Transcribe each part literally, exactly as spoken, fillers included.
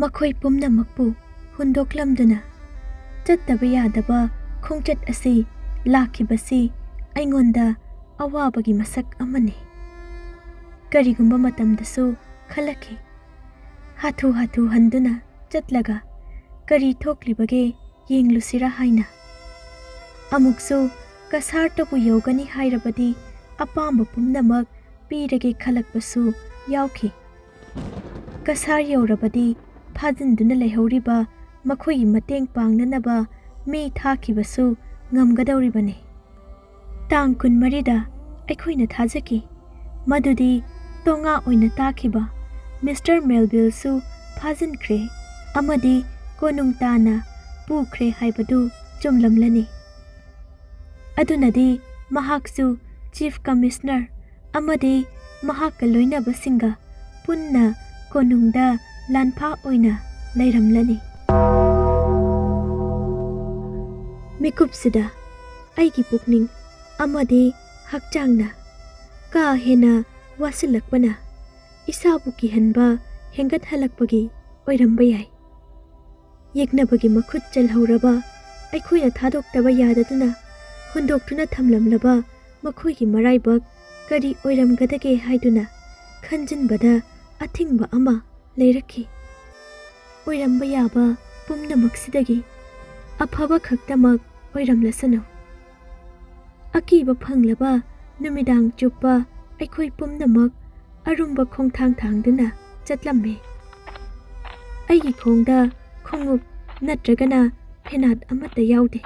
ꯃꯈꯣꯏ ꯄꯨꯝꯅꯃꯛꯄꯨ ꯍꯨꯟꯗꯣꯛꯂꯝꯗꯨꯅ ꯆꯠꯇꯕ ꯌꯥꯗꯕ ꯈꯣꯡꯆꯠ ꯑꯁꯤ ꯂꯥꯛꯈꯤꯕꯁꯤ ꯑꯩꯉꯣꯟꯗ ꯑꯋꯥꯕꯒꯤ ꯃꯁꯛ ꯑꯃꯅꯤ꯫ ꯀꯔꯤꯒꯨꯝꯕ ꯃꯇꯝꯗꯁꯨ ꯈꯜꯂꯛꯈꯤ, ꯍꯥꯊꯨ ꯍꯥꯊꯨ ꯍꯟꯗꯨꯅ ꯆꯠꯂꯒ ꯀꯔꯤ ꯊꯣꯛꯂꯤꯕꯒꯦ ꯌꯦꯡꯂꯨꯁꯤꯔꯥ ꯍꯥꯏꯅ꯫ ꯑꯃꯨꯛꯁꯨ ꯀꯁꯥꯔꯇꯕꯨ ꯌꯧꯒꯅꯤ ꯍꯥꯏꯔꯕꯗꯤ ꯑꯄꯥꯝꯕ ꯄꯨꯝꯅꯃꯛ ꯄꯤꯔꯒꯦ ꯈꯜꯂꯛꯄꯁꯨ ꯌꯥꯎꯈꯤ꯫ ꯀꯁꯥꯔ ꯌꯧꯔꯕꯗꯤ ꯐꯥꯖꯤꯟꯗꯨꯅ ꯂꯩꯍꯧꯔꯤꯕ ꯃꯈꯣꯏꯒꯤ ꯃꯇꯦꯡ ꯄꯥꯡꯅꯅꯕ ꯃꯤ ꯊꯥꯈꯤꯕꯁꯨ ꯉꯝꯒꯗꯧꯔꯤꯕꯅꯤ꯫ ꯇꯥꯡ ꯀꯨꯟꯃꯔꯤꯗ ꯑꯩꯈꯣꯏꯅ ꯊꯥꯖꯈꯤ꯫ ꯃꯗꯨꯗꯤ ꯇꯣꯉꯥ ꯑꯣꯏꯅ ꯇꯥꯈꯤꯕ ꯃꯤꯁꯇꯔ ꯃꯦꯜꯚꯤꯜꯁꯨ ꯐꯥꯖꯤꯟꯈ꯭ꯔꯦ ꯑꯃꯗꯤ ꯀꯣꯅꯨꯡ ꯇꯥꯅ ꯄꯨꯈ꯭ꯔꯦ ꯍꯥꯏꯕꯗꯨ ꯆꯨꯝꯂꯝꯂꯅꯤ꯫ ꯑꯗꯨꯅꯗꯤ ꯃꯍꯥꯛꯁꯨ ꯆꯤꯐ ꯀꯃꯤꯁꯅꯔ ꯑꯃꯗꯤ ꯃꯍꯥꯛꯀ ꯂꯣꯏꯅꯕꯁꯤꯡꯒ ꯄꯨꯟꯅ ꯀꯣꯅꯨꯡꯗ ꯂꯥꯟꯐꯥ ꯑꯣꯏꯅ ꯂꯩꯔꯝꯂꯅꯤ꯫ ꯃꯤꯀꯨꯞꯁꯤꯗ ꯑꯩꯒꯤ ꯄꯨꯛꯅꯤꯡ ꯑꯃꯗꯤ ꯍꯛꯆꯥꯡꯅ ꯀꯥ ꯍꯦꯟꯅ ꯋꯥꯁꯤꯜꯂꯛꯄꯅ ꯏꯁꯥꯕꯨ ꯀꯤꯍꯟꯕ ꯍꯦꯟꯒꯠꯍꯜꯂꯛꯄꯒꯤ ꯑꯣꯏꯔꯝꯕ ꯌꯥꯏ꯫ ꯌꯦꯛꯅꯕꯒꯤ ꯃꯈꯨꯠ ꯆꯜꯍꯧꯔꯕ, ꯑꯩꯈꯣꯏꯅ ꯊꯥꯗꯣꯛꯇꯕ ꯌꯥꯗꯗꯨꯅ ꯍꯨꯟꯗꯣꯛꯇꯨꯅ ꯊꯝꯂꯝꯂꯕ ꯃꯈꯣꯏꯒꯤ ꯃꯔꯥꯏꯕꯛ ꯀꯔꯤ ꯑꯣꯏꯔꯝꯒꯗꯒꯦ ꯍꯥꯏꯗꯨꯅ ꯈꯟꯖꯤꯟꯕꯗ ꯑꯊꯤꯡꯕ ꯑꯃ ꯂꯩꯔꯛꯈꯤ꯫ ꯑꯣꯏꯔꯝꯕ ꯌꯥꯕ ꯄꯨꯝꯅꯃꯛꯁꯤꯗꯒꯤ ꯑꯐꯕ ꯈꯛꯇꯃꯛ ꯑꯣꯏꯔꯝꯂꯁꯅꯨ꯫ ꯑꯀꯤꯕ ꯐꯪꯂꯕ ꯅꯨꯃꯤꯗꯥꯡ ꯆꯨꯞꯄ ꯑꯩꯈꯣꯏ ꯄꯨꯝꯅꯃꯛ ꯑꯔꯨꯝꯕ ꯈꯣꯡꯊꯥꯡ ꯊꯥꯡꯗꯨꯅ ꯆꯠꯂꯝꯃꯤ꯫ ꯑꯩꯒꯤ ꯈꯣꯡꯗ ꯈꯣꯡꯎꯞ ꯅꯠꯇ꯭ꯔꯒꯅ ꯐꯦꯅꯥꯠ ꯑꯃꯠꯇ ꯌꯥꯎꯗꯦ꯫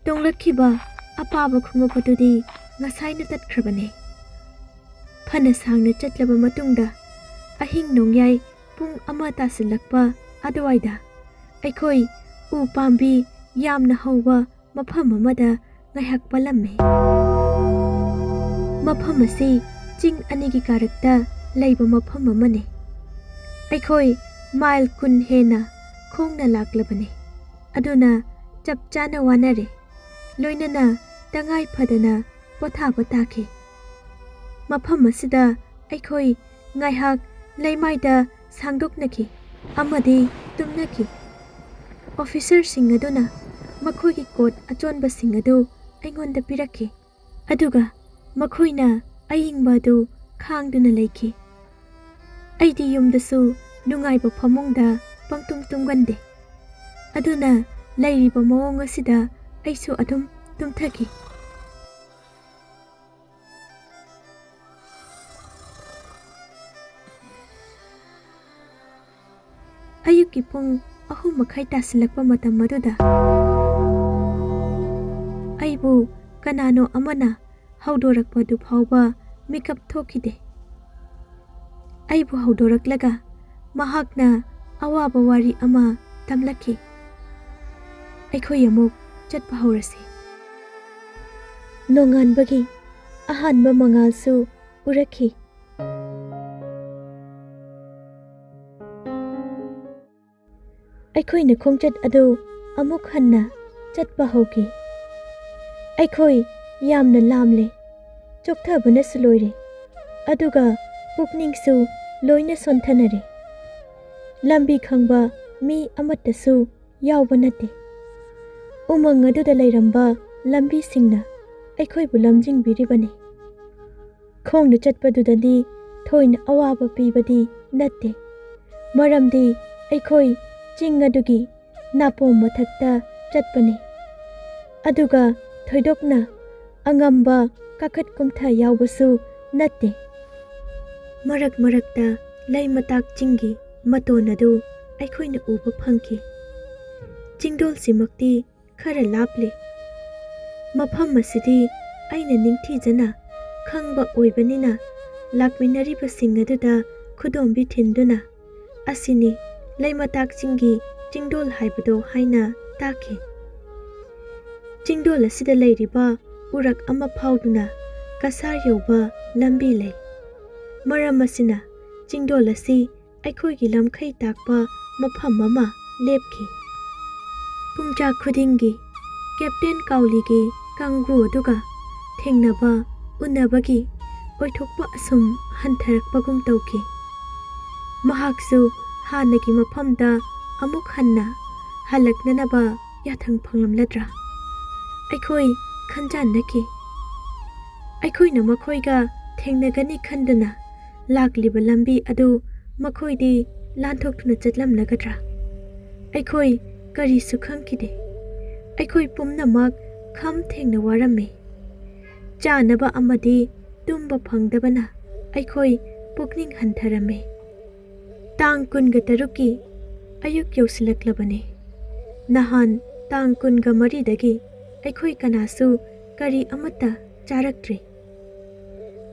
ꯇꯣꯡꯂꯛꯈꯤꯕ ꯑꯄꯥꯕ ꯈꯣꯡꯎꯞ ꯑꯗꯨꯗꯤ ꯉꯁꯥꯏꯅ ꯇꯠꯈ꯭ꯔꯕꯅꯤ꯫ ꯐꯅ ꯁꯥꯡꯅ ꯆꯠꯂꯕ ꯃꯇꯨꯡꯗ ꯑꯍꯤꯡ ꯅꯣꯡꯌꯥꯏ ꯄꯨꯡ ꯑꯃ ꯇꯥꯁꯤꯜꯂꯛꯄ ꯑꯗꯨꯋꯥꯏꯗ ꯑꯩꯈꯣꯏ ꯎ ꯄꯥꯝꯕꯤ ꯌꯥꯝꯅ ꯍꯧꯕ ꯃꯐꯝ ꯑꯃꯗ ꯉꯥꯏꯍꯥꯛ ꯄꯜꯂꯝꯃꯤ꯫ ꯃꯐꯝ ꯑꯁꯤ ꯆꯤꯡ ꯑꯅꯤꯒꯤ ꯀꯥꯔꯛꯇ ꯂꯩꯕ ꯃꯐꯝ ꯑꯃꯅꯤ꯫ ꯑꯩꯈꯣꯏ ꯃꯥꯏꯜ ꯀꯨꯟ ꯍꯦꯟꯅ ꯈꯣꯡꯅ ꯂꯥꯛꯂꯕꯅꯤ, ꯑꯗꯨꯅ ꯆꯞ ꯆꯥꯅ ꯋꯥꯅꯔꯦ꯫ ꯂꯣꯏꯅꯅ ꯇꯉꯥꯏ ꯐꯗꯅ ꯄꯣꯊꯥꯕ ꯇꯥꯈꯤ꯫ ꯃꯐꯝ ꯑꯁꯤꯗ ꯑꯩꯈꯣꯏ ꯉꯥꯏꯍꯥꯛ ꯂꯩꯃꯥꯏꯗ ꯁꯥꯡꯗꯣꯛꯅꯈꯤ꯫ ꯑꯃꯗꯤ ꯇꯨꯝꯅꯈꯤ꯫ ꯑꯣꯐꯤꯁꯔꯁꯤꯡ ꯑꯗꯨꯅ ꯃꯈꯣꯏꯒꯤ ꯀꯣꯠ ꯑꯆꯣꯟꯕꯁꯤꯡ ꯑꯗꯨ ꯑꯩꯉꯣꯟꯗ ꯄꯤꯔꯛꯈꯤ, ꯑꯗꯨꯒ ꯃꯈꯣꯏꯅ ꯑꯏꯪꯕ ꯑꯗꯨ ꯈꯥꯡꯗꯨꯅ ꯂꯩꯈꯤ꯫ ꯑꯩꯗꯤ ꯌꯨꯝꯗꯁꯨ ꯅꯨꯡꯉꯥꯏꯕ ꯐꯃꯨꯡꯗ ꯄꯪꯇꯨꯝ ꯇꯨꯝꯒꯟꯗꯦ, ꯑꯗꯨꯅ ꯂꯩꯔꯤꯕ ꯃꯑꯣꯡ ꯑꯁꯤꯗ ꯑꯩꯁꯨ ꯑꯗꯨꯝ ꯇꯨꯝꯊꯈꯤ꯫ ꯑꯌꯨꯛꯀꯤ ꯄꯨꯡ ꯑꯍꯨꯝ ꯃꯈꯥꯏ ꯇꯥꯁꯤꯜꯂꯛꯄ ꯃꯇꯝ ꯑꯗꯨꯗ ꯑꯩꯕꯨ ꯀꯅꯥꯅꯣ ꯑꯃꯅ ꯍꯧꯗꯣꯔꯛꯄꯗꯨ ꯐꯥꯎꯕ ꯃꯤꯀꯞ ꯊꯣꯛꯈꯤꯗꯦ꯫ ꯑꯩꯕꯨ ꯍꯧꯗꯣꯔꯛꯂꯒ ꯃꯍꯥꯛꯅ ꯑꯋꯥꯕ ꯋꯥꯔꯤ ꯑꯃ ꯇꯝꯂꯛꯈꯤ꯫ "ꯑꯩꯈꯣꯏ ꯑꯃꯨꯛ ꯆꯠꯄ ꯍꯧꯔꯁꯤ꯫" ꯅꯣꯡꯉꯥꯟꯕꯒꯤ ꯑꯍꯥꯟꯕ ꯃꯉꯥꯜꯁꯨ ꯎꯔꯛꯈꯤ꯫ ꯑꯩꯈꯣꯏꯅ ꯈꯣꯡꯆꯠ ꯑꯗꯨ ꯑꯃꯨꯛ ꯍꯟꯅ ꯆꯠꯄ ꯍꯧꯈꯤ꯫ ꯑꯩꯈꯣꯏ ꯌꯥꯝꯅ ꯂꯥꯝꯂꯦ, ꯆꯣꯛꯊꯕꯅꯁꯨ ꯂꯣꯏꯔꯦ, ꯑꯗꯨꯒ ꯄꯨꯛꯅꯤꯡꯁꯨ ꯂꯣꯏꯅ ꯁꯣꯟꯊꯅꯔꯦ꯫ ꯂꯝꯕꯤ ꯈꯪꯕ ꯃꯤ ꯑꯃꯠꯇꯁꯨ ꯌꯥꯎꯕ ꯅꯠꯇꯦ꯫ ꯎꯃꯪ ꯑꯗꯨꯗ ꯂꯩꯔꯝꯕ ꯂꯝꯕꯤꯁꯤꯡꯅ ꯑꯩꯈꯣꯏꯕꯨ ꯂꯝꯖꯤꯡꯕꯤꯔꯤꯕꯅꯤ꯫ ꯈꯣꯡꯅ ꯆꯠꯄꯗꯨꯗꯗꯤ ꯊꯣꯏꯅ ꯑꯋꯥꯕ ꯄꯤꯕꯗꯤ ꯅꯠꯇꯦ, ꯃꯔꯝꯗꯤ ꯑꯩꯈꯣꯏ ꯆꯤꯡ ꯑꯗꯨꯒꯤ ꯅꯥꯄꯣꯝ ꯃꯊꯛꯇ ꯆꯠꯄꯅꯤ, ꯑꯗꯨꯒ ꯊꯣꯏꯗꯣꯛꯅ ꯑꯉꯝꯕ ꯀꯥꯈꯠ ꯀꯨꯝꯊ ꯌꯥꯎꯕꯁꯨ ꯅꯠꯇꯦ꯫ ꯃꯔꯛ ꯃꯔꯛꯇ ꯂꯩ ꯃꯇꯥꯛ ꯆꯤꯡꯒꯤ ꯃꯇꯣꯟ ꯑꯗꯨ ꯑꯩꯈꯣꯏꯅ ꯎꯕ ꯐꯪꯈꯤ꯫ ꯆꯤꯡꯗꯣꯜꯁꯤꯃꯛꯇꯤ ꯈꯔ ꯂꯥꯞꯂꯤ꯫ ꯃꯐꯝ ꯑꯁꯤꯗꯤ ꯑꯩꯅ ꯅꯤꯡꯊꯤꯖꯅ ꯈꯪꯕ ꯑꯣꯏꯕꯅꯤꯅ, ꯂꯥꯛꯃꯤꯟꯅꯔꯤꯕꯁꯤꯡ ꯑꯗꯨꯗ ꯈꯨꯗꯣꯝꯕꯤ ꯊꯤꯟꯗꯨꯅ, "ꯑꯁꯤꯅꯤ ꯂꯩꯃꯇꯥꯛ ꯆꯤꯡꯒꯤ ꯆꯤꯡꯗꯣꯜ ꯍꯥꯏꯕꯗꯣ" ꯍꯥꯏꯅ ꯇꯥꯛꯈꯤ꯫ ꯆꯤꯡꯗꯣꯜ ꯑꯁꯤꯗ ꯂꯩꯔꯤꯕ ꯎꯔꯛ ꯑꯃ ꯐꯥꯎꯗꯨꯅ ꯀꯁꯥꯔ ꯌꯧꯕ ꯂꯝꯕꯤ ꯂꯩ꯫ ꯃꯔꯝ ꯑꯁꯤꯅ, ꯆꯤꯡꯗꯣꯜ ꯑꯁꯤ ꯑꯩꯈꯣꯏꯒꯤ ꯂꯝꯈꯩ ꯇꯥꯛꯄ ꯃꯐꯝ ꯑꯃ ꯂꯦꯞꯈꯤ꯫ ꯄꯨꯡꯖꯥ ꯈꯨꯗꯤꯡꯒꯤ ꯀꯦꯞꯇꯦꯟ ꯀꯥꯎꯂꯤꯒꯤ ꯀꯥꯡꯕꯨ ꯑꯗꯨꯒ ꯊꯦꯡꯅꯕ ꯎꯅꯕꯒꯤ ꯑꯣꯏꯊꯣꯛꯄ ꯑꯁꯨꯝ ꯍꯟꯊꯔꯛꯄꯒꯨꯝ ꯇꯧꯈꯤ꯫ ꯃꯍꯥꯛꯁꯨ ꯍꯥꯟꯅꯒꯤ ꯃꯐꯝꯗ ꯑꯃꯨꯛ ꯍꯟꯅ ꯍꯜꯂꯛꯅꯅꯕ ꯌꯥꯊꯪ ꯐꯪꯂꯝꯂꯗ꯭ꯔꯥ? ꯑꯩꯈꯣꯏ ꯈꯟꯖꯥꯟꯅꯈꯤ꯫ ꯑꯩꯈꯣꯏꯅ ꯃꯈꯣꯏꯒ ꯊꯦꯡꯅꯒꯅꯤ ꯈꯟꯗꯨꯅ ꯂꯥꯛꯂꯤꯕ ꯂꯝꯕꯤ ꯑꯗꯨ ꯃꯈꯣꯏꯗꯤ ꯂꯥꯟꯊꯣꯛꯇꯨꯅ ꯆꯠꯂꯝꯂꯒꯗ꯭ꯔꯥ? ꯑꯩꯈꯣꯏ ꯀꯔꯤꯁꯨ ꯈꯪꯈꯤꯗꯦ꯫ ꯑꯩꯈꯣꯏ ꯄꯨꯝꯅꯃꯛ ꯈꯝ ꯊꯦꯡꯅ ꯋꯥꯔꯝꯃꯤ꯫ ꯆꯥꯅꯕ ꯑꯃꯗꯤ ꯇꯨꯝꯕ ꯐꯪꯗꯕꯅ ꯑꯩꯈꯣꯏ ꯄꯨꯛꯅꯤꯡ ꯍꯟꯊꯔꯝꯃꯤ꯫ ꯇꯥꯡ ꯀꯨꯟꯒ ꯇꯔꯨꯛꯀꯤ ꯑꯌꯨꯛ ꯌꯧꯁꯤꯜꯂꯛꯂꯕꯅꯤ꯫ ꯅꯍꯥꯟ ꯇꯥꯡ ꯀꯨꯟꯒ ꯃꯔꯤꯗꯒꯤ ꯑꯩꯈꯣꯏ ꯀꯅꯥꯁꯨ ꯀꯔꯤ ꯑꯃꯠꯇ ꯆꯥꯔꯛꯇ꯭ꯔꯤ꯫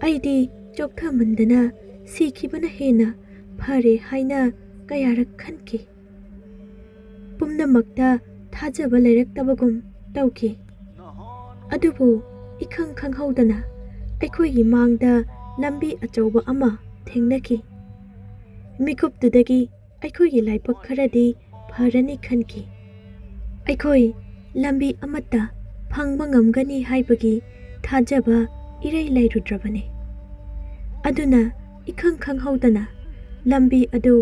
ꯑꯩꯗꯤ ꯆꯣꯛꯊꯃꯟꯗꯅ ꯁꯤꯈꯤꯕꯅ ꯍꯦꯟꯅ ꯐꯔꯦ ꯍꯥꯏꯅ ꯀꯌꯥꯔꯛ ꯈꯟꯈꯤ꯫ ꯄꯨꯝꯅꯃꯛꯇ ꯊꯥꯖꯕ ꯂꯩꯔꯛꯇꯕꯒꯨꯝ ꯇꯧꯈꯤ꯫ ꯑꯗꯨꯕꯨ ꯏꯈꯪ ꯈꯪꯍꯧꯗꯅ ꯑꯩꯈꯣꯏꯒꯤ ꯃꯥꯡꯗ ꯂꯝꯕꯤ ꯑꯆꯧꯕ ꯑꯃ ꯊꯦꯡꯅꯈꯤ꯫ ꯃꯤꯀꯨꯞꯇꯨꯗꯒꯤ ꯑꯩꯈꯣꯏꯒꯤ ꯂꯥꯏꯕꯛ ꯈꯔꯗꯤ ꯐꯔꯅꯤ ꯈꯟꯈꯤ꯫ ꯑꯩꯈꯣꯏ ꯂꯝꯕꯤ ꯑꯃꯠꯇ ꯐꯪꯕ ꯉꯝꯒꯅꯤ ꯍꯥꯏꯕꯒꯤ ꯊꯥꯖꯕ ꯏꯔꯩ ꯂꯩꯔꯨꯗ꯭ꯔꯕꯅꯤ꯫ ꯑꯗꯨꯅ ꯏꯈꯪ ꯈꯪꯍꯧꯗꯅ ꯂꯝꯕꯤ ꯑꯗꯨ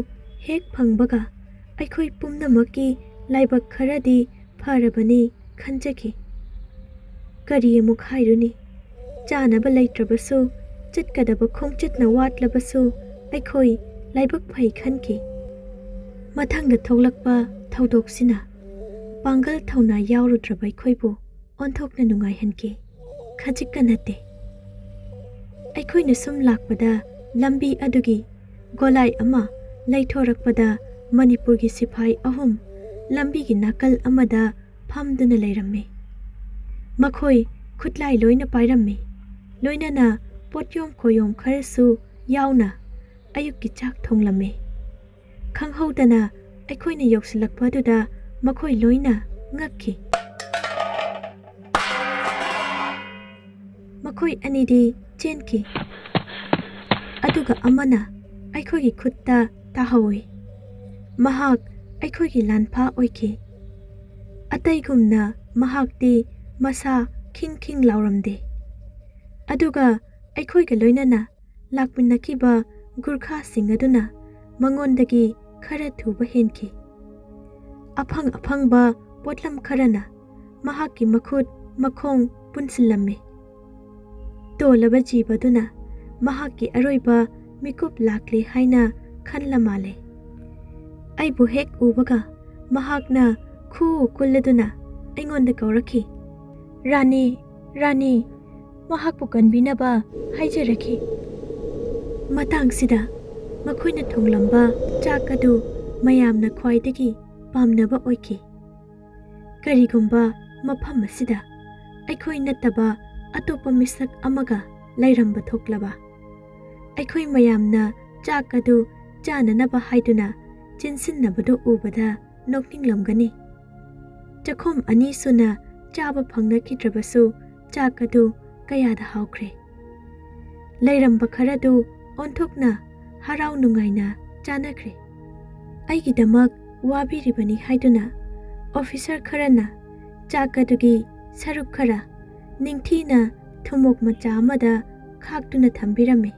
ꯍꯦꯛ ꯐꯪꯕꯒ ꯑꯩꯈꯣꯏ ꯄꯨꯝꯅꯃꯛꯀꯤ ꯂꯥꯏꯕꯛ ꯈꯔꯗꯤ ꯐꯔꯕꯅꯤ ꯈꯟꯖꯈꯤ꯫ ꯀꯔꯤ ꯑꯃꯨꯛ ꯍꯥꯏꯔꯨꯅꯤ? ꯆꯥꯅꯕ ꯂꯩꯇ꯭ꯔꯕꯁꯨ, ꯆꯠꯀꯗꯕ ꯈꯣꯡꯆꯠꯅ ꯋꯥꯠꯂꯕꯁꯨ ꯑꯩꯈꯣꯏ ꯂꯥꯏꯕꯛ ꯐꯩ ꯈꯟꯈꯤ꯫ ꯃꯊꯪꯗ ꯊꯣꯛꯂꯛꯄ ꯊꯧꯗꯣꯛꯁꯤꯅ ꯄꯥꯡꯒꯜ ꯊꯧꯅꯥ ꯌꯥꯎꯔꯨꯗ꯭ꯔꯕ ꯑꯩꯈꯣꯏꯕꯨ ꯑꯣꯟꯊꯣꯛꯅ ꯅꯨꯡꯉꯥꯏꯍꯟꯈꯤ꯫ ꯈꯖꯤꯛꯀ ꯅꯠꯇꯦ꯫ ꯑꯩꯈꯣꯏꯅ ꯁꯨꯝ ꯂꯥꯛꯄꯗ ꯂꯝꯕꯤ ꯑꯗꯨꯒꯤ ꯒꯣꯂꯥꯏ ꯑꯃ ꯂꯩꯊꯣꯔꯛꯄꯗ ꯃꯅꯤꯄꯨꯔꯒꯤ ꯁꯤꯐꯥꯏ ꯑꯍꯨꯝ ꯂꯝꯕꯤꯒꯤ ꯅꯥꯀꯜ ꯑꯃꯗ ꯐꯝꯗꯨꯅ ꯂꯩꯔꯝꯃꯤ꯫ ꯃꯈꯣꯏ ꯈꯨꯠꯂꯥꯏ ꯂꯣꯏꯅ ꯄꯥꯏꯔꯝꯃꯤ꯫ ꯂꯣꯏꯅꯅ ꯄꯣꯠꯌꯣꯝ ꯈꯣꯌꯣꯝ ꯈꯔꯁꯨ ꯌꯥꯎꯅ ꯑꯌꯨꯛꯀꯤ ꯆꯥꯛ ꯊꯣꯡꯂꯝꯃꯤ꯫ ꯈꯪꯍꯧꯗꯅ ꯑꯩꯈꯣꯏꯅ ꯌꯧꯁꯤꯜꯂꯛꯄ ꯑꯗꯨꯗ ꯃꯈꯣꯏ ꯂꯣꯏꯅ ꯉꯛꯈꯤ꯫ ꯃꯈꯣꯏ ꯑꯅꯤꯗꯤ ꯆꯦꯟꯈꯤ, ꯑꯗꯨꯒ ꯑꯃꯅ ꯑꯩꯈꯣꯏꯒꯤ ꯈꯨꯠꯇ ꯇꯥꯍꯧꯏ꯫ ꯃꯍꯥꯛ ꯑꯩꯈꯣꯏꯒꯤ ꯂꯥꯟꯐꯥ ꯑꯣꯏꯈꯤ꯫ ꯑꯇꯩꯒꯨꯝꯅ ꯃꯍꯥꯛꯇꯤ ꯃꯁꯥ ꯈꯤꯡ ꯈꯤꯡ ꯂꯥꯎꯔꯝꯗꯦ꯫ ꯑꯗꯨꯒ ꯑꯩꯈꯣꯏꯒ ꯂꯣꯏꯅꯅ ꯂꯥꯛꯃꯤꯟꯅꯈꯤꯕ ꯒꯨꯔꯈꯥꯁꯤꯡ ꯑꯗꯨꯅ ꯃꯉꯣꯟꯗꯒꯤ ꯈꯔ ꯊꯨꯕ ꯍꯦꯟꯈꯤ꯫ ꯑꯐꯪ ꯑꯐꯪꯕ ꯄꯣꯠꯂꯝ ꯈꯔꯅ ꯃꯍꯥꯛꯀꯤ ꯃꯈꯨꯠ ꯃꯈꯣꯡ ꯄꯨꯟꯁꯤꯜꯂꯝꯃꯤ꯫ ꯇꯣꯜꯂꯕ ꯖꯤꯕꯗꯨꯅ ꯃꯍꯥꯛꯀꯤ ꯑꯔꯣꯏꯕ ꯃꯤꯀꯨꯞ ꯂꯥꯛꯂꯦ ꯍꯥꯏꯅ ꯈꯟꯂ ꯃꯥꯜꯂꯦ꯫ ꯑꯩꯕꯨ ꯍꯦꯛ ꯎꯕꯒ ꯃꯍꯥꯛꯅ ꯈꯨ ꯀꯨꯜꯂꯗꯨꯅ ꯑꯩꯉꯣꯟꯗ ꯀꯧꯔꯛꯈꯤ꯫ "ꯔꯥꯅꯤ, ꯔꯥꯅꯤ!" ꯃꯍꯥꯛꯄꯨ ꯀꯟꯕꯤꯅꯕ ꯍꯥꯏꯖꯔꯛꯈꯤ꯫ ꯃꯇꯥꯡꯁꯤꯗ ꯃꯈꯣꯏꯅ ꯊꯣꯡꯂꯝꯕ ꯆꯥꯛ ꯑꯗꯨ ꯃꯌꯥꯝꯅ ꯈ꯭ꯋꯥꯏꯗꯒꯤ ꯄꯥꯝꯅꯕ ꯑꯣꯏꯈꯤ꯫ ꯀꯔꯤꯒꯨꯝꯕ ꯃꯐꯝ ꯑꯁꯤꯗ ꯑꯩꯈꯣꯏ ꯅꯠꯇꯕ ꯑꯇꯣꯞꯄ ꯃꯤꯁꯛ ꯑꯃꯒ ꯂꯩꯔꯝꯕ ꯊꯣꯛꯂꯕ, ꯑꯩꯈꯣꯏ ꯃꯌꯥꯝꯅ ꯆꯥꯛ ꯑꯗꯨ ꯆꯥꯅꯅꯕ ꯍꯥꯏꯗꯨꯅ ꯆꯦꯟꯁꯤꯟꯅꯕꯗꯨ ꯎꯕꯗ ꯅꯣꯛꯅꯤꯡꯂꯝꯒꯅꯤ꯫ ꯆꯥꯛꯈꯨꯝ ꯑꯅꯤ ꯁꯨꯅ ꯆꯥꯕ ꯐꯪꯅꯈꯤꯗ꯭ꯔꯕꯁꯨ, ꯆꯥꯛ ꯑꯗꯨ ꯀꯌꯥꯗ ꯍꯥꯎꯈ꯭ꯔꯦ꯫ ꯂꯩꯔꯝꯕ ꯈꯔꯗꯨ ꯑꯣꯟꯊꯣꯛꯅ ꯍꯔꯥꯎ ꯅꯨꯡꯉꯥꯏꯅ ꯆꯥꯅꯈ꯭ꯔꯦ꯫ ꯑꯩꯒꯤꯗꯃꯛ ꯋꯥꯕꯤꯔꯤꯕꯅꯤ ꯍꯥꯏꯗꯨꯅ ꯑꯣꯐꯤꯁꯔ ꯈꯔꯅ ꯆꯥꯛ ꯑꯗꯨꯒꯤ ꯁꯔꯨꯛ ꯈꯔ ꯅꯤꯡꯊꯤꯅ ꯊꯨꯝꯃꯣꯛ ꯃꯆꯥ ꯑꯃꯗ ꯈꯥꯛꯇꯨꯅ ꯊꯝꯕꯤꯔꯝꯃꯤ꯫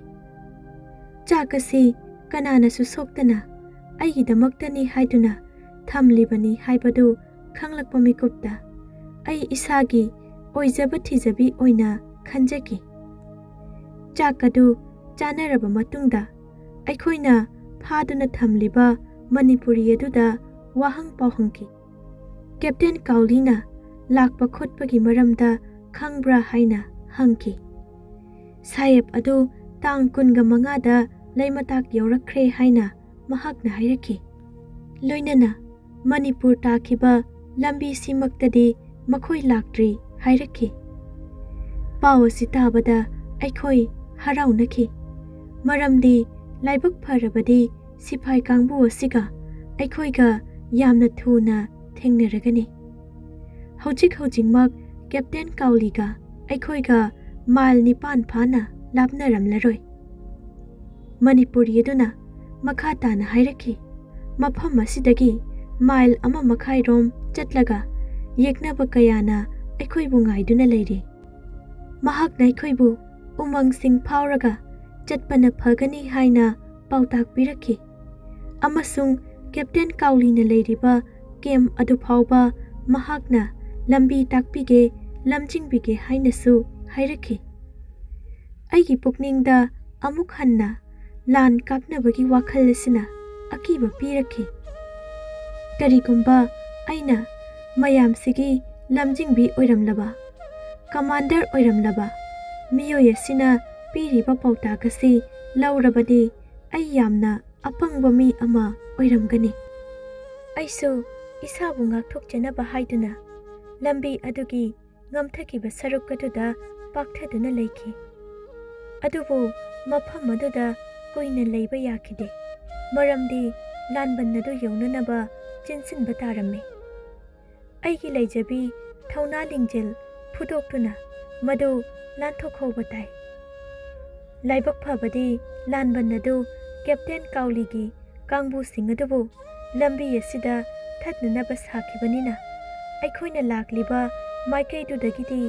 ꯆꯥꯛ ꯑꯁꯤ ꯀꯅꯥꯅꯁꯨ ꯁꯣꯛꯇꯅ ꯑꯩꯒꯤꯗꯃꯛꯇꯅꯤ ꯍꯥꯏꯗꯨꯅ ꯊꯝꯂꯤꯕꯅꯤ ꯍꯥꯏꯕꯗꯨ ꯈꯪꯂꯛꯄ ꯃꯤꯀꯨꯞꯇ ꯑꯩ ꯏꯁꯥꯒꯤ ꯑꯣꯏꯖꯕ ꯊꯤꯖꯕꯤ ꯑꯣꯏꯅ ꯈꯟꯖꯈꯤ꯫ ꯆꯥꯛ ꯑꯗꯨ ꯆꯥꯅꯔꯕ ꯃꯇꯨꯡꯗ ꯑꯩꯈꯣꯏꯅ ꯐꯥꯗꯨꯅ ꯊꯝꯂꯤꯕ ꯃꯅꯤꯄꯨꯔꯤ ꯑꯗꯨꯗ ꯋꯥꯍꯪ ꯄꯥꯎ ꯍꯪꯈꯤ꯫ ꯀꯦꯞꯇꯦꯟ ꯀꯥꯎꯂꯤꯅ ꯂꯥꯛꯄ ꯈꯣꯠꯄꯒꯤ ꯃꯔꯝꯗ ꯈꯪꯕ꯭ꯔꯥ ꯍꯥꯏꯅ ꯍꯪꯈꯤ꯫ "ꯁꯥꯍꯦꯕ ꯑꯗꯨ ꯇꯥꯡ ꯀꯨꯟꯒ ꯃꯉꯥꯗ ꯂꯩꯃꯇꯥꯛ ꯌꯧꯔꯛꯈ꯭ꯔꯦ" ꯍꯥꯏꯅ ꯃꯍꯥꯛꯅ ꯍꯥꯏꯔꯛꯈꯤ꯫ ꯂꯣꯏꯅꯅ ꯃꯅꯤꯄꯨꯔ ꯇꯥꯈꯤꯕ ꯂꯝꯕꯤꯁꯤꯃꯛꯇꯗꯤ ꯃꯈꯣꯏ ꯂꯥꯛꯇ꯭ꯔꯤ ꯍꯥꯏꯔꯛꯈꯤ꯫ ꯄꯥꯎ ꯑꯁꯤ ꯇꯥꯕꯗ ꯑꯩꯈꯣꯏ ꯍꯔꯥꯎꯅꯈꯤ, ꯃꯔꯝꯗꯤ ꯂꯥꯏꯕꯛ ꯐꯔꯕꯗꯤ ꯁꯤꯐꯥꯏ ꯀꯥꯡꯕꯨ ꯑꯁꯤꯒ ꯑꯩꯈꯣꯏꯒ ꯌꯥꯝꯅ ꯊꯨꯅ ꯊꯦꯡꯅꯔꯒꯅꯤ꯫ ꯍꯧꯖꯤꯛ ꯍꯧꯖꯤꯛꯃꯛ ꯀꯦꯞꯇꯦꯟ ꯀꯥꯎꯂꯤꯒ ꯑꯩꯈꯣꯏꯒ ꯃꯥꯏꯜ ꯅꯤꯄꯥꯟ ꯐꯥꯅ ꯂꯥꯞꯅꯔꯝꯂꯔꯣꯏ꯫ ꯃꯅꯤꯄꯨꯔꯤ ꯑꯗꯨꯅ ꯃꯈꯥ ꯇꯥꯅ ꯍꯥꯏꯔꯛꯈꯤ, "ꯃꯐꯝ ꯑꯁꯤꯗꯒꯤ ꯃꯥꯏꯜ ꯑꯃ ꯃꯈꯥꯏꯔꯣꯝ ꯆꯠꯂꯒ ꯌꯦꯛꯅꯕ ꯀꯌꯥꯅ ꯑꯩꯈꯣꯏꯕꯨ ꯉꯥꯏꯗꯨꯅ ꯂꯩꯔꯤ꯫ ꯃꯍꯥꯛꯅ ꯑꯩꯈꯣꯏꯕꯨ ꯎꯃꯪꯁꯤꯡ ꯐꯥꯎꯔꯒ ꯆꯠꯄꯅ ꯐꯒꯅꯤ ꯍꯥꯏꯅ ꯄꯥꯎꯇꯥꯛ ꯄꯤꯔꯛꯈꯤ꯫ ꯑꯃꯁꯨꯡ ꯀꯦꯞꯇꯦꯟ ꯀꯥꯎꯂꯤꯅ ꯂꯩꯔꯤꯕ ꯀꯦꯝꯞ ꯑꯗꯨ ꯐꯥꯎꯕ ꯃꯍꯥꯛꯅ ꯂꯝꯕꯤ ꯇꯥꯛꯄꯤꯒꯦ, ꯂꯝꯖꯤꯡꯕꯤꯒꯦ ꯍꯥꯏꯅꯁꯨ ꯍꯥꯏꯔꯛꯈꯤ꯫ ꯑꯩꯒꯤ ꯄꯨꯛꯅꯤꯡꯗ ꯑꯃꯨꯛ ꯍꯟꯅ ꯂꯥꯟ ꯀꯥꯞꯅꯕꯒꯤ ꯋꯥꯈꯜ ꯑꯁꯤꯅ ꯑꯀꯤꯕ ꯄꯤꯔꯛꯈꯤ꯫ ꯀꯔꯤꯒꯨꯝꯕ ꯑꯩꯅ ꯃꯌꯥꯝꯁꯤꯒꯤ ꯂꯝꯖꯤꯡꯕꯤ ꯑꯣꯏꯔꯝꯂꯕ, ꯀꯃꯥꯟꯗꯔ ꯑꯣꯏꯔꯝꯂꯕ ꯃꯤꯑꯣꯏ ꯑꯁꯤꯅ ꯄꯤꯔꯤꯕ ꯄꯥꯎꯇꯥꯛ ꯑꯁꯤ ꯂꯧꯔꯕꯗꯤ, ꯑꯩ ꯌꯥꯝꯅ ꯑꯄꯪꯕ ꯃꯤ ꯑꯃ ꯑꯣꯏꯔꯝꯒꯅꯤ꯫ ꯑꯩꯁꯨ ꯏꯁꯥꯕꯨ ꯉꯥꯛꯊꯣꯛꯆꯅꯕ ꯍꯥꯏꯗꯨꯅ ꯂꯝꯕꯤ ꯑꯗꯨꯒꯤ ꯉꯝꯊꯈꯤꯕ ꯁꯔꯨꯛ ꯑꯗꯨꯗ ꯄꯥꯛꯊꯗꯨꯅ ꯂꯩꯈꯤ꯫ ꯑꯗꯨꯕꯨ ꯃꯐꯝ ꯑꯗꯨꯗ ꯀꯨꯏꯅ ꯂꯩꯕ ꯌꯥꯈꯤꯗꯦ, ꯃꯔꯝꯗꯤ ꯂꯥꯟꯕꯟ ꯑꯗꯨ ꯌꯧꯅꯅꯕ ꯆꯦꯟꯁꯤꯟꯕ ꯇꯥꯔꯝꯃꯤ꯫ ꯑꯩꯒꯤ ꯂꯩꯖꯕꯤ ꯊꯧꯅꯥ ꯂꯤꯡꯖꯦꯜ ꯐꯨꯗꯣꯛꯇꯨꯅ ꯃꯗꯨ ꯂꯥꯟꯊꯣꯛꯍꯧꯕ ꯇꯥꯏ꯫ ꯂꯥꯏꯕꯛ ꯐꯕꯗꯤ ꯂꯥꯟꯕꯟ ꯑꯗꯨ ꯀꯦꯞꯇꯦꯟ ꯀꯥꯎꯂꯤꯒꯤ ꯀꯥꯡꯕꯨꯁꯤꯡ ꯑꯗꯨꯕꯨ ꯂꯝꯕꯤ ꯑꯁꯤꯗ ꯊꯠꯅꯅꯕ ꯁꯥꯈꯤꯕꯅꯤꯅ, ꯑꯩꯈꯣꯏꯅ ꯂꯥꯛꯂꯤꯕ ꯃꯥꯏꯀꯩꯗꯨꯗꯒꯤꯗꯤ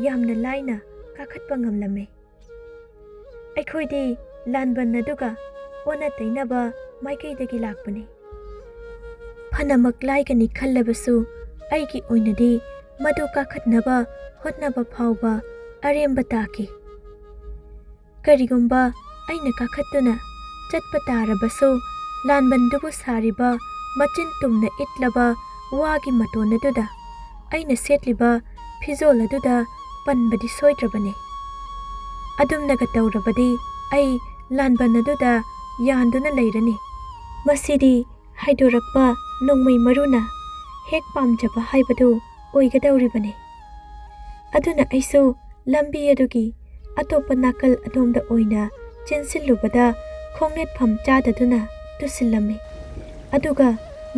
ꯌꯥꯝꯅ ꯂꯥꯏꯅ ꯀꯥꯈꯠꯄ ꯉꯝꯂꯝꯃꯤ꯫ ꯑꯩꯈꯣꯏꯗꯤ ꯂꯥꯟꯕꯟ ꯑꯗꯨꯒ ꯑꯣꯟꯅ ꯇꯩꯅꯕ ꯃꯥꯏꯀꯩꯗꯒꯤ ꯂꯥꯛꯄꯅꯤ꯫ ꯐꯅꯃꯛ ꯂꯥꯏꯒꯅꯤ ꯈꯜꯂꯕꯁꯨ, ꯑꯩꯒꯤ ꯑꯣꯏꯅꯗꯤ ꯃꯗꯨ ꯀꯥꯈꯠꯅꯕ ꯍꯣꯠꯅꯕ ꯐꯥꯎꯕ ꯑꯔꯦꯝꯕ ꯇꯥꯈꯤ꯫ ꯀꯔꯤꯒꯨꯝꯕ ꯑꯩꯅ ꯀꯥꯈꯠꯇꯨꯅ ꯆꯠꯄ ꯇꯥꯔꯕꯁꯨ, ꯂꯥꯟꯕꯟꯗꯨꯕꯨ ꯁꯥꯔꯤꯕ ꯃꯆꯤꯟ ꯇꯨꯝꯅ ꯏꯠꯂꯕ ꯋꯥꯒꯤ ꯃꯇꯣꯟ ꯑꯗꯨꯗ ꯑꯩꯅ ꯁꯦꯠꯂꯤꯕ ꯐꯤꯖꯣꯜ ꯑꯗꯨꯗ ꯄꯟꯕꯗꯤ ꯁꯣꯏꯗ꯭ꯔꯕꯅꯤ꯫ ꯑꯗꯨꯝꯅꯒ ꯇꯧꯔꯕꯗꯤ, ꯑꯩ ꯂꯥꯟꯕꯟ ꯑꯗꯨꯗ ꯌꯥꯟꯗꯨꯅ ꯂꯩꯔꯅꯤ꯫ ꯃꯁꯤꯗꯤ ꯍꯥꯏꯗꯣꯔꯛꯄ ꯅꯣꯡꯃꯩ ꯃꯔꯨꯅ ꯍꯦꯛ ꯄꯥꯝꯖꯕ ꯍꯥꯏꯕꯗꯨ ꯑꯣꯏꯒꯗꯧꯔꯤꯕꯅꯤ꯫ ꯑꯗꯨꯅ ꯑꯩꯁꯨ ꯂꯝꯕꯤ ꯑꯗꯨꯒꯤ ꯑꯇꯣꯞꯄ ꯅꯥꯀꯜ ꯑꯗꯣꯝꯗ ꯑꯣꯏꯅ ꯆꯦꯟꯁꯤꯜꯂꯨꯕꯗ, ꯈꯣꯡꯅꯦꯠꯐꯝ ꯆꯥꯗꯗꯨꯅ ꯇꯨꯁꯤꯜꯂꯝꯃꯤ꯫ ꯑꯗꯨꯒ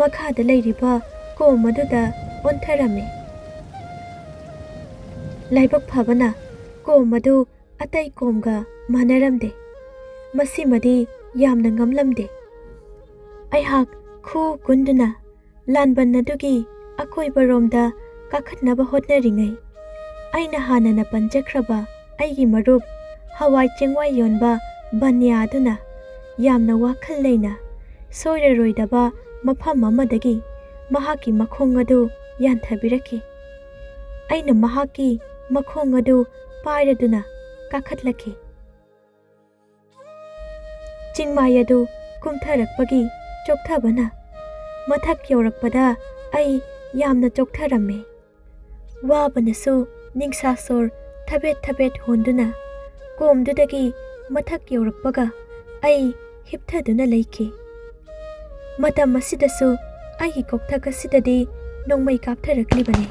ꯃꯈꯥꯗ ꯂꯩꯔꯤꯕ ꯀꯣꯝ ꯑꯗꯨꯗ ꯑꯣꯟꯊꯔꯝꯃꯤ꯫ ꯂꯥꯏꯕꯛ ꯐꯕꯅ, ꯀꯣꯝ ꯑꯗꯨ ꯑꯇꯩ ꯀꯣꯝꯒ ꯃꯥꯟꯅꯔꯝꯗꯦ꯫ ꯃꯁꯤꯃꯗꯤ ꯌꯥꯝꯅ ꯉꯝꯂꯝꯗꯦ꯫ ꯑꯩꯍꯥꯛ ꯈꯨ ꯀꯨꯟꯗꯨꯅ ꯂꯥꯟꯕꯟ ꯑꯗꯨꯒꯤ ꯑꯀꯣꯏꯕꯔꯣꯝꯗ ꯀꯥꯈꯠꯅꯕ ꯍꯣꯠꯅꯔꯤꯉꯩ, ꯑꯩꯅ ꯍꯥꯟꯅꯅ ꯄꯟꯖꯈ꯭ꯔꯕ ꯑꯩꯒꯤ ꯃꯔꯨꯞ ꯍꯋꯥꯏ ꯆꯦꯡꯋꯥꯏ ꯌꯣꯟꯕ ꯕꯟꯌꯥ ꯑꯗꯨꯅ ꯌꯥꯝꯅ ꯋꯥꯈꯜ ꯂꯩꯅ ꯁꯣꯏꯔꯔꯣꯏꯗꯕ ꯃꯐꯝ ꯑꯃꯗꯒꯤ ꯃꯍꯥꯛꯀꯤ ꯃꯈꯣꯡ ꯑꯗꯨ ꯌꯥꯟꯊꯕꯤꯔꯛꯈꯤ꯫ ꯑꯩꯅ ꯃꯍꯥꯛꯀꯤ ꯃꯈꯣꯡ ꯑꯗꯨ ꯄꯥꯏꯔꯗꯨꯅ ꯀꯥꯈꯠꯂꯛꯈꯤ꯫ ꯆꯤꯡꯃꯥꯏ ꯑꯗꯨ ꯀꯨꯝꯊꯔꯛꯄꯒꯤ ꯆꯣꯛꯊꯕꯅ ꯃꯊꯛ ꯌꯧꯔꯛꯄꯗ ꯑꯩ ꯌꯥꯝꯅ ꯆꯣꯛꯊꯔꯝꯃꯤ꯫ ꯋꯥꯕꯅꯁꯨ ꯅꯤꯡꯁꯥ ꯁꯣꯔ ꯊꯕꯦꯠ ꯊꯕꯦꯠ ꯍꯣꯟꯗꯨꯅ ꯀꯣꯝꯗꯨꯗꯒꯤ ꯃꯊꯛ ꯌꯧꯔꯛꯄꯒ ꯑꯩ ꯍꯤꯞꯊꯗꯨꯅ ꯂꯩꯈꯤ꯫ ꯃꯇꯝ ꯑꯁꯤꯗꯁꯨ ꯑꯩꯒꯤ ꯀꯣꯛꯊꯛ ꯑꯁꯤꯗꯗꯤ ꯅꯣꯡꯃꯩ ꯀꯥꯞꯊꯔꯛꯂꯤꯕꯅꯤ꯫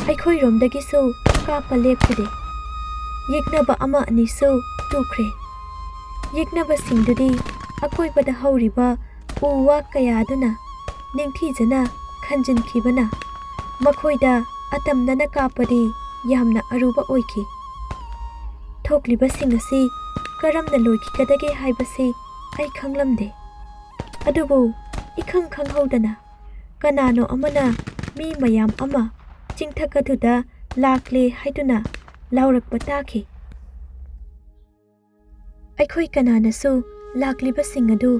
ꯑꯩꯈꯣꯏꯔꯣꯝꯗꯒꯤꯁꯨ ꯀꯥꯞꯄ ꯂꯦꯞꯈꯤꯗꯦ꯫ ꯌꯦꯛꯅꯕ ꯑꯃ ꯑꯅꯤꯁꯨ ꯇꯨꯈ꯭ꯔꯦ꯫ ꯌꯦꯛꯅꯕꯁꯤꯡꯗꯨꯗꯤ ꯑꯀꯣꯏꯕꯗ ꯍꯧꯔꯤꯕ ꯎ ꯋꯥ ꯀꯌꯥꯗꯨꯅ ꯅꯤꯡꯊꯤꯖꯅ ꯈꯟꯖꯤꯟꯈꯤꯕꯅ ꯃꯈꯣꯏꯗ ꯑꯇꯝꯅꯅ ꯀꯥꯞꯄꯗꯤ ꯌꯥꯝꯅ ꯑꯔꯨꯕ ꯑꯣꯏꯈꯤ꯫ ꯊꯣꯛꯂꯤꯕꯁꯤꯡ ꯑꯁꯤ ꯀꯔꯝꯅ ꯂꯣꯏꯈꯤꯒꯗꯒꯦ ꯍꯥꯏꯕꯁꯤ ꯑꯩ ꯈꯪꯂꯝꯗꯦ꯫ ꯑꯗꯨꯕꯨ ꯏꯈꯪ ꯈꯪꯍꯧꯗꯅ ꯀꯅꯥꯅꯣ ꯑꯃꯅ ꯃꯤ ꯃꯌꯥꯝ ꯑꯃ ꯆꯤꯡꯊꯛ ꯑꯗꯨꯗ ꯂꯥꯛꯂꯦ ꯍꯥꯏꯗꯨꯅ ꯂꯥꯎꯔꯛꯄ ꯇꯥꯈꯤ꯫ ꯑꯩꯈꯣꯏ ꯀꯅꯥꯅꯁꯨ ꯂꯥꯛꯂꯤꯕꯁꯤꯡ ꯑꯗꯨ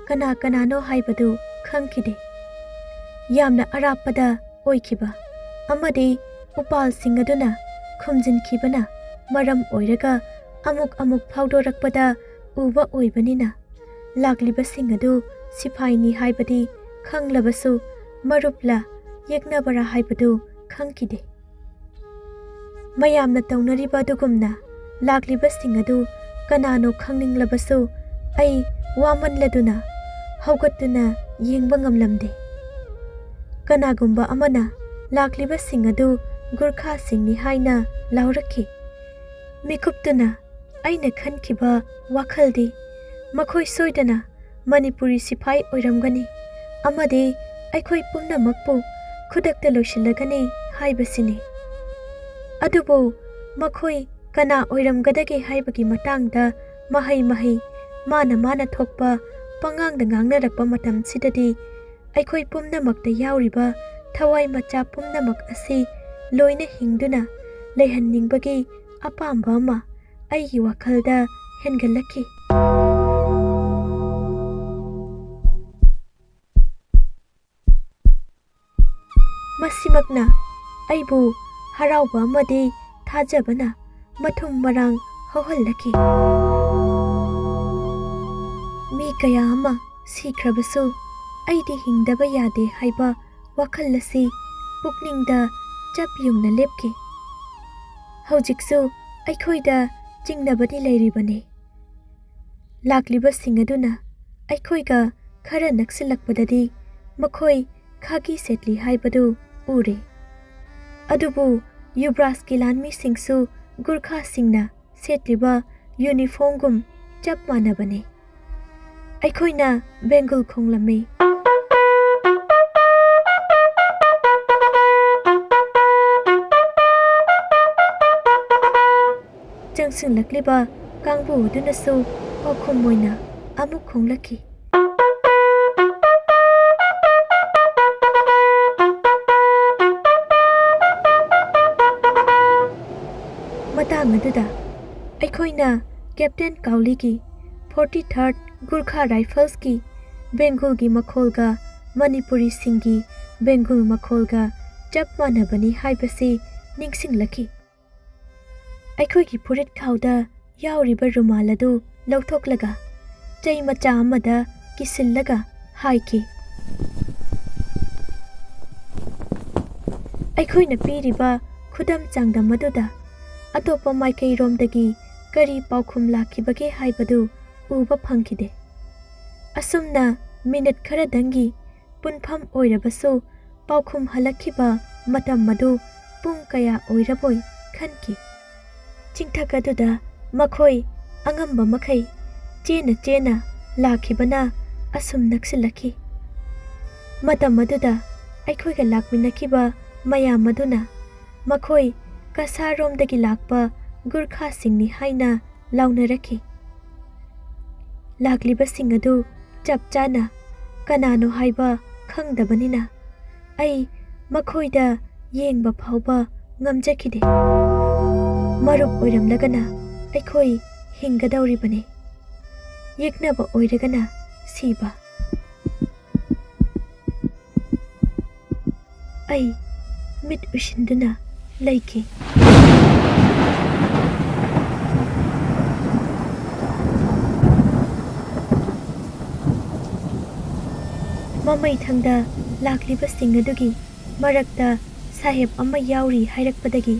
ꯀꯅꯥ ꯀꯅꯥꯅꯣ ꯍꯥꯏꯕꯗꯨ ꯈꯪꯈꯤꯗꯦ꯫ ꯌꯥꯝꯅ ꯑꯔꯥꯞꯄꯗ ꯑꯣꯏꯈꯤꯕ ꯑꯃꯗꯤ ꯎꯄꯥꯜꯁꯤꯡ ꯑꯗꯨꯅ ꯈꯨꯝꯖꯤꯟꯈꯤꯕꯅ ꯃꯔꯝ ꯑꯣꯏꯔꯒ ꯑꯃꯨꯛ ꯑꯃꯨꯛ ꯐꯥꯎꯗꯣꯔꯛꯄꯗ ꯎꯕ ꯑꯣꯏꯕꯅꯤꯅ ꯂꯥꯛꯂꯤꯕꯁꯤꯡ ꯑꯗꯨ ꯁꯤꯐꯥꯏꯅꯤ ꯍꯥꯏꯕꯗꯤ ꯈꯪꯂꯕꯁꯨ ꯃꯔꯨꯞꯂ ꯌꯦꯛꯅꯕꯔꯥ ꯍꯥꯏꯕꯗꯨ ꯈꯪꯈꯤꯗꯦ꯫ ꯃꯌꯥꯝꯅ ꯇꯧꯅꯔꯤꯕ ꯑꯗꯨꯒꯨꯝꯅ ꯂꯥꯛꯂꯤꯕꯁꯤꯡ ꯑꯗꯨ ꯀꯅꯥꯅꯣ ꯈꯪꯅꯤꯡꯂꯕꯁꯨ ꯑꯩ ꯋꯥꯃꯟꯂꯗꯨꯅ ꯍꯧꯒꯠꯇꯨꯅ ꯌꯦꯡꯕ ꯉꯝꯂꯝꯗꯦ꯫ ꯀꯅꯥꯒꯨꯝꯕ ꯑꯃꯅ ꯂꯥꯛꯂꯤꯕꯁꯤꯡ ꯑꯗꯨ ꯒꯨꯔꯈꯥꯁꯤꯡꯅꯤ ꯍꯥꯏꯅ ꯂꯥꯎꯔꯛꯈꯤ꯫ ꯃꯤꯀꯨꯞꯇꯨꯅ ꯑꯩꯅ ꯈꯟꯈꯤꯕ ꯋꯥꯈꯜꯗꯤ ꯃꯈꯣꯏ ꯁꯣꯏꯗꯅ ꯃꯅꯤꯄꯨꯔꯤ ꯁꯤꯐꯥꯏ ꯑꯣꯏꯔꯝꯒꯅꯤ ꯑꯃꯗꯤ ꯑꯩꯈꯣꯏ ꯄꯨꯝꯅꯃꯛꯄꯨ ꯈꯨꯗꯛꯇ ꯂꯣꯏꯁꯤꯜꯂꯒꯅꯤ ꯍꯥꯏꯕꯁꯤꯅꯤ꯫ ꯑꯗꯨꯕꯨ ꯃꯈꯣꯏ ꯀꯅꯥ ꯑꯣꯏꯔꯝꯒꯗꯒꯦ ꯍꯥꯏꯕꯒꯤ ꯃꯇꯥꯡꯗ ꯃꯍꯩ ꯃꯍꯩ ꯃꯥꯅ ꯃꯥꯅ ꯊꯣꯛꯄ ꯄꯉꯥꯡꯗ ꯉꯥꯡꯅꯔꯛꯄ ꯃꯇꯝꯁꯤꯗꯗꯤ ꯑꯩꯈꯣꯏ ꯄꯨꯝꯅꯃꯛꯇ ꯌꯥꯎꯔꯤꯕ ꯊꯋꯥꯏ ꯃꯆꯥ ꯄꯨꯝꯅꯃꯛ ꯑꯁꯤ ꯂꯣꯏꯅ ꯍꯤꯡꯗꯨꯅ ꯂꯩꯍꯟꯅꯤꯡꯕꯒꯤ ꯑꯄꯥꯝꯕ ꯑꯃ ꯑꯩꯒꯤ ꯋꯥꯈꯜꯗ ꯍꯦꯟꯒꯠꯂꯛꯈꯤ꯫ ꯃꯁꯤꯃꯛꯅ ꯑꯩꯕꯨ ꯍꯔꯥꯎꯕ ꯑꯃꯗꯤ ꯊꯥꯖꯕꯅ ꯃꯊꯨꯝ ꯃꯔꯥꯡ ꯍꯧꯍꯜꯂꯛꯈꯤ꯫ ꯃꯤ ꯀꯌꯥ ꯑꯃ ꯁꯤꯈ꯭ꯔꯕꯁꯨ ꯑꯩꯗꯤ ꯍꯤꯡꯗꯕ ꯌꯥꯗꯦ ꯍꯥꯏꯕ ꯋꯥꯈꯜ ꯑꯁꯤ ꯄꯨꯛꯅꯤꯡꯗ ꯆꯞ ꯌꯨꯡꯅ ꯂꯦꯞꯈꯤ꯫ ꯍꯧꯖꯤꯛꯁꯨ ꯑꯩꯈꯣꯏꯗ ꯆꯤꯡꯅꯕꯗꯤ ꯂꯩꯔꯤꯕꯅꯤ꯫ ꯂꯥꯛꯂꯤꯕꯁꯤꯡ ꯑꯗꯨꯅ ꯑꯩꯈꯣꯏꯒ ꯈꯔ ꯅꯛꯁꯤꯜꯂꯛꯄꯗꯗꯤ ꯃꯈꯣꯏ ꯈꯥꯒꯤ ꯁꯦꯠꯂꯤ ꯍꯥꯏꯕꯗꯨ ꯎꯔꯦ꯫ ꯑꯗꯨꯕꯨ ꯌꯨꯕ꯭ꯔꯥꯖꯀꯤ ꯂꯥꯟꯃꯤꯁꯤꯡꯁꯨ ꯒꯨꯔꯈꯥꯁꯤꯡꯅ ꯁꯦꯠꯂꯤꯕ ꯌꯨꯅꯤꯐꯣꯔꯝꯒꯨꯝ ꯆꯞ ꯃꯥꯟꯅꯕꯅꯤ꯫ ꯑꯩꯈꯣꯏꯅ ꯕꯦꯡꯒꯨꯜ ꯈꯣꯡꯂꯝꯃꯤ꯫ ꯆꯪꯁꯤꯜꯂꯛꯂꯤꯕ ꯀꯥꯡꯕꯨ ꯑꯗꯨꯅꯁꯨ ꯄꯥꯎꯈꯨꯝ ꯑꯣꯏꯅ ꯑꯃꯨꯛ ꯈꯣꯡꯂꯛꯈꯤ꯫ ꯃꯇꯥꯡ ꯑꯗꯨꯗ ꯑꯩꯈꯣꯏꯅ ꯀꯦꯞꯇꯦꯟ ꯀꯥꯎꯂꯤꯒꯤ forty third ꯒꯨꯔꯈꯥ ꯔꯥꯏꯐꯜꯁꯀꯤ ꯕꯦꯡꯒꯨꯜꯒꯤ ꯃꯈꯣꯜꯒ ꯃꯅꯤꯄꯨꯔꯤꯁꯤꯡꯒꯤ ꯕꯦꯡꯒꯨꯜ ꯃꯈꯣꯜꯒ ꯆꯞ ꯃꯥꯟꯅꯕꯅꯤ ꯍꯥꯏꯕꯁꯤ ꯅꯤꯡꯁꯤꯡꯂꯛꯈꯤ꯫ ꯑꯩꯈꯣꯏꯒꯤ ꯐꯨꯔꯤꯠ ꯈꯥꯎꯗ ꯌꯥꯎꯔꯤꯕ ꯔꯨꯃꯥꯜ ꯑꯗꯨ ꯂꯧꯊꯣꯛꯂꯒ ꯆꯩ ꯃꯆꯥ ꯑꯃꯗ ꯀꯤꯁꯤꯜꯂꯒ ꯍꯥꯏꯈꯤ꯫ ꯑꯩꯈꯣꯏꯅ ꯄꯤꯔꯤꯕ ꯈꯨꯗꯝ ꯆꯥꯡꯗꯝ ꯑꯗꯨꯗ ꯑꯇꯣꯞꯄ ꯃꯥꯏꯀꯩꯔꯣꯝꯗꯒꯤ ꯀꯔꯤ ꯄꯥꯎꯈꯨꯝ ꯂꯥꯛꯈꯤꯕꯒꯦ ꯍꯥꯏꯕꯗꯨ ꯎꯕ ꯐꯪꯈꯤꯗꯦ꯫ ꯑꯁꯨꯝꯅ ꯃꯤꯅꯤꯠ ꯈꯔꯗꯪꯒꯤ ꯄꯨꯟꯐꯝ ꯑꯣꯏꯔꯕꯁꯨ, ꯄꯥꯎꯈꯨꯝ ꯍꯜꯂꯛꯈꯤꯕ ꯃꯇꯝ ꯑꯗꯨ ꯄꯨꯡ ꯀꯌꯥ ꯑꯣꯏꯔꯕꯣꯏ ꯈꯟꯈꯤ꯫ ꯆꯤꯡꯊꯛ ꯑꯗꯨꯗ ꯃꯈꯣꯏ ꯑꯉꯝꯕ ꯃꯈꯩ ꯆꯦꯟꯅ ꯆꯦꯟꯅ ꯂꯥꯛꯈꯤꯕꯅ ꯑꯁꯨꯝ ꯅꯛꯁꯤꯜꯂꯛꯈꯤ꯫ ꯃꯇꯝ ꯑꯗꯨꯗ ꯑꯩꯈꯣꯏꯒ ꯂꯥꯛꯃꯤꯟꯅꯈꯤꯕ ꯃꯌꯥꯝ ꯑꯗꯨꯅ ꯃꯈꯣꯏ ꯀꯁꯥꯔꯣꯝꯗꯒꯤ ꯂꯥꯛꯄ ꯒꯨꯔꯈꯥꯁꯤꯡꯅꯤ ꯍꯥꯏꯅ ꯂꯥꯎꯅꯔꯛꯈꯤ꯫ ꯂꯥꯛꯂꯤꯕꯁꯤꯡ ꯑꯗꯨ ꯆꯞ ꯆꯥꯅ ꯀꯅꯥꯅꯣ ꯍꯥꯏꯕ ꯈꯪꯗꯕꯅꯤꯅ, ꯑꯩ ꯃꯈꯣꯏꯗ ꯌꯦꯡꯕ ꯐꯥꯎꯕ ꯉꯝꯖꯈꯤꯗꯦ꯫ ꯃꯔꯨꯞ ꯑꯣꯏꯔꯝꯂꯒꯅ ꯑꯩꯈꯣꯏ ꯍꯤꯡꯒꯗꯧꯔꯤꯕꯅꯤ, ꯌꯦꯛꯅꯕ ꯑꯣꯏꯔꯒꯅ ꯁꯤꯕ꯫ ꯑꯩ ꯃꯤꯠ ꯎꯏꯁꯤꯟꯗꯨꯅ ꯂꯩꯈꯤ꯫ ꯃꯃꯩꯊꯪꯗ ꯂꯥꯛꯂꯤꯕꯁꯤꯡ ꯑꯗꯨꯒꯤ ꯃꯔꯛꯇ ꯁꯥꯍꯦꯕ ꯑꯃ ꯌꯥꯎꯔꯤ ꯍꯥꯏꯔꯛꯄꯗꯒꯤ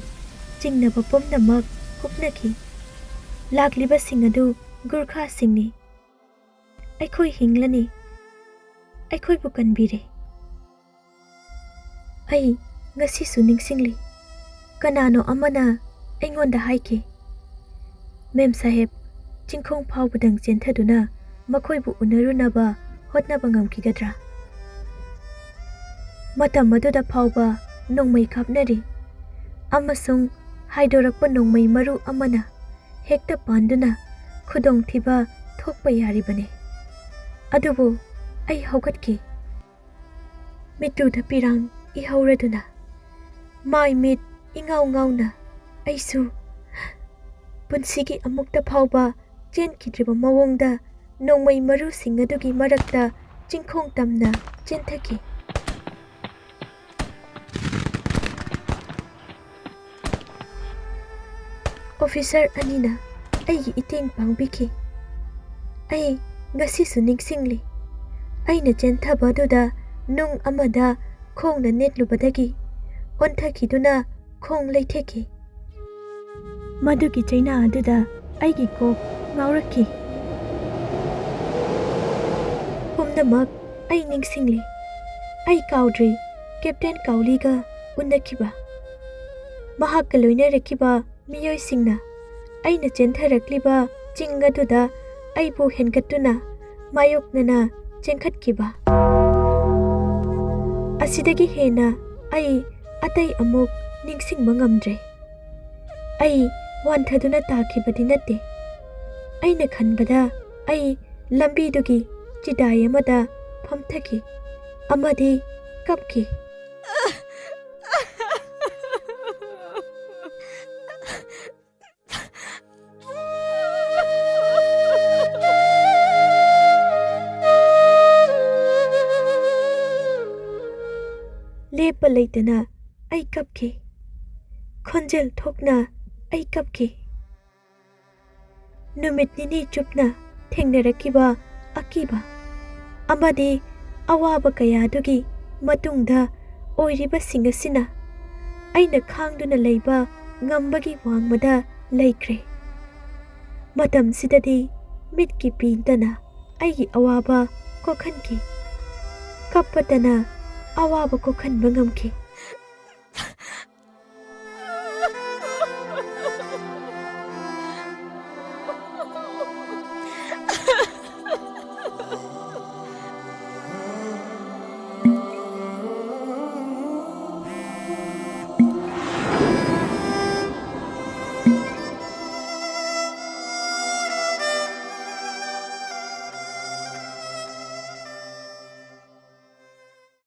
ꯆꯤꯡꯅꯕ ꯄꯨꯝꯅꯃꯛ ꯍꯨꯞꯅꯈꯤ꯫ ꯂꯥꯛꯂꯤꯕꯁꯤꯡ ꯑꯗꯨ ꯒꯨꯔꯈꯥꯁꯤꯡꯅꯤ꯫ ꯑꯩꯈꯣꯏ ꯍꯤꯡꯂꯅꯤ꯫ ꯑꯩꯈꯣꯏꯕꯨ ꯀꯟꯕꯤꯔꯦ꯫ ꯑꯩ ꯉꯁꯤꯁꯨ ꯅꯤꯡꯁꯤꯡꯂꯤ꯫ ꯀꯅꯥꯅꯣ ꯑꯃꯅ ꯑꯩꯉꯣꯟꯗ ꯍꯥꯏꯈꯤ, "ꯃꯦꯝ ꯁꯥꯍꯦꯕ, ꯆꯤꯡꯈꯣꯡ ꯐꯥꯎꯕꯗꯪ ꯆꯦꯟꯊꯗꯨꯅ ꯃꯈꯣꯏꯕꯨ ꯎꯅꯔꯨꯅꯕ ꯍꯣꯠꯅꯕ ꯉꯝꯈꯤꯒꯗ꯭ꯔꯥ?" ꯃꯇꯝ ꯑꯗꯨꯗ ꯐꯥꯎꯕ ꯅꯣꯡꯃꯩ ꯀꯥꯞꯅꯔꯤ, ꯑꯃꯁꯨꯡ ꯍꯥꯏꯗꯣꯔꯛꯄ ꯅꯣꯡꯃꯩ ꯃꯔꯨ ꯑꯃꯅ ꯍꯦꯛꯇ ꯄꯥꯟꯗꯨꯅ ꯈꯨꯗꯣꯡꯊꯤꯕ ꯊꯣꯛꯄ ꯌꯥꯔꯤꯕꯅꯤ꯫ ꯑꯗꯨꯕꯨ ꯑꯩ ꯍꯧꯒꯠꯈꯤ꯫ ꯃꯤꯠꯇꯨꯗ ꯄꯤꯔꯥꯡ ꯏꯍꯧꯔꯗꯨꯅ, ꯃꯥꯏ ꯃꯤꯠ ꯏꯉꯥꯎ ꯉꯥꯎꯅ, ꯑꯩꯁꯨ ꯄꯨꯟꯁꯤꯒꯤ ꯑꯃꯨꯛꯇ ꯐꯥꯎꯕ ꯆꯦꯟꯈꯤꯗ꯭ꯔꯤꯕ ꯃꯑꯣꯡꯗ ꯅꯣꯡꯃꯩ ꯃꯔꯨꯁꯤꯡ ꯑꯗꯨꯒꯤ ꯃꯔꯛꯇ ꯆꯤꯡꯈꯣꯡ ꯇꯝꯅ ꯆꯦꯟꯊꯈꯤ꯫ ꯑꯣꯐꯤꯁꯔ ꯑꯅꯤꯅ ꯑꯩꯒꯤ ꯏꯇꯦꯡ ꯄꯥꯡꯕꯤꯈꯤ꯫ ꯑꯩ ꯉꯁꯤꯁꯨ ꯅꯤꯡꯁꯤꯡꯂꯤ꯫ ꯑꯩꯅ ꯆꯦꯟꯊꯕ ꯑꯗꯨꯗ ꯅꯨꯡ ꯑꯃꯗ ꯈꯣꯡꯅ ꯅꯦꯠꯂꯨꯕꯗꯒꯤ ꯑꯣꯟꯊꯈꯤꯗꯨꯅ ꯈꯣꯡ ꯂꯩꯊꯦꯛꯈꯤ꯫ ꯃꯗꯨꯒꯤ ꯆꯩꯅꯥ ꯑꯗꯨꯗ ꯑꯩꯒꯤ ꯀꯣꯛ ꯉꯥꯎꯔꯛꯈꯤ꯫ ꯄꯨꯝꯅꯃꯛ ꯑꯩ ꯅꯤꯡꯁꯤꯡꯂꯤ꯫ ꯑꯩ ꯀꯥꯎꯗ꯭ꯔꯤ ꯀꯦꯞꯇꯦꯟ ꯀꯥꯎꯂꯤꯒ ꯎꯅꯈꯤꯕ꯫ ꯃꯍꯥꯛꯀ ꯂꯣꯏꯅꯔꯛꯈꯤꯕ ꯃꯤꯑꯣꯏꯁꯤꯡꯅ ꯑꯩꯅ ꯆꯦꯟꯊꯔꯛꯂꯤꯕ ꯆꯤꯡ ꯑꯗꯨꯗ ꯑꯩꯕꯨ ꯍꯦꯟꯒꯠꯇꯨꯅ ꯃꯥꯌꯣꯛꯅꯅ ꯆꯦꯟꯈꯠꯈꯤꯕ꯫ ꯑꯁꯤꯗꯒꯤ ꯍꯦꯟꯅ ꯑꯩ ꯑꯇꯩ ꯑꯃꯨꯛ ꯅꯤꯡꯁꯤꯡꯕ ꯉꯝꯗ꯭ꯔꯦ꯫ ꯑꯩ ꯋꯥꯟꯊꯗꯨꯅ ꯇꯥꯈꯤꯕꯗꯤ ꯅꯠꯇꯦ꯫ ꯑꯩꯅ ꯈꯟꯕꯗ ꯑꯩ ꯂꯝꯕꯤꯗꯨꯒꯤ ꯆꯤꯗꯥꯏ ꯑꯃꯗ ꯐꯝꯊꯈꯤ ꯑꯃꯗꯤ ꯀꯞꯈꯤ꯫ ꯂꯦꯞꯄ ꯂꯩꯇꯅ ꯑꯩ ꯀꯞꯈꯤ꯫ ꯈꯣꯟꯖꯦꯜ ꯊꯣꯛꯅ ꯑꯩ ꯀꯞꯈꯤ꯫ ꯅꯨꯃꯤꯠ ꯅꯤꯅꯤ ꯆꯨꯞꯅ ꯊꯦꯡꯅꯔꯛꯈꯤꯕ ꯑꯀꯤꯕ ꯑꯃꯗꯤ ꯑꯋꯥꯕ ꯀꯌꯥꯗꯨꯒꯤ ꯃꯇꯨꯡꯗ ꯑꯣꯏꯔꯤꯕꯁꯤꯡ ꯑꯁꯤꯅ ꯑꯩꯅ ꯈꯥꯡꯗꯨꯅ ꯂꯩꯕ ꯉꯝꯕꯒꯤ ꯋꯥꯡꯃꯗ ꯂꯩꯈ꯭ꯔꯦ꯫ ꯃꯇꯝꯁꯤꯗꯗꯤ ꯃꯤꯠꯀꯤ ꯄꯤꯗꯅ ꯑꯩꯒꯤ ꯑꯋꯥꯕ ꯀꯣꯛꯍꯟꯈꯤ꯫ ꯀꯞꯄꯇꯅ ꯑꯋꯥꯕ ꯀꯣꯛꯍꯟꯕ ꯉꯝꯈꯤ꯫